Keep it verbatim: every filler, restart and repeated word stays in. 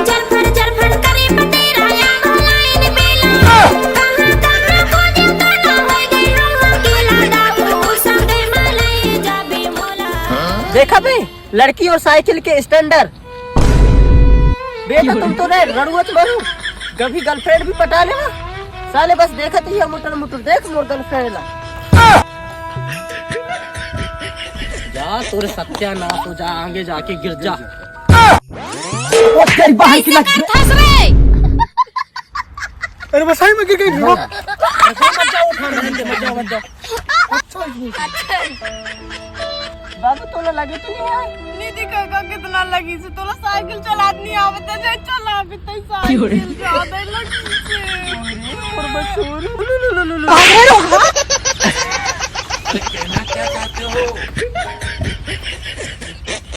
जरफर जरफर करे पतेरा या भलाइन बेला। कहाँ कहाँ खोजे तो ना होय गई हम अकेला। दाऊ संगे मले जाबे मोला। देखा बे, लड़की और साइकिल के स्टैंडर्ड। बेटा तुम तो रे रड़ुआ मारू, कभी गर्लफ्रेंड भी पटा लेवा। साले बस देखत ही है मुटर मुटर, देख मोर गर्लफ्रेंड ला। जा तोरे सत्यानाश हो जा, आगे जाके गिर जा। ओ तेरी बहन की लग। फंस रे। अरे बस सही में गिर गई। मत जा, उठा, रहने दे, मत जा, मत जा। अच्छा, बाबू तोला लगे तो नहीं यार? नहीं दिखेगा कितना लगी से, तोला साइकिल चलात नहीं आवत है, जे चला भी तई साइकिल ज्यादा लगी से। और बस छोड़। अरे कहना क्या चाहते हो?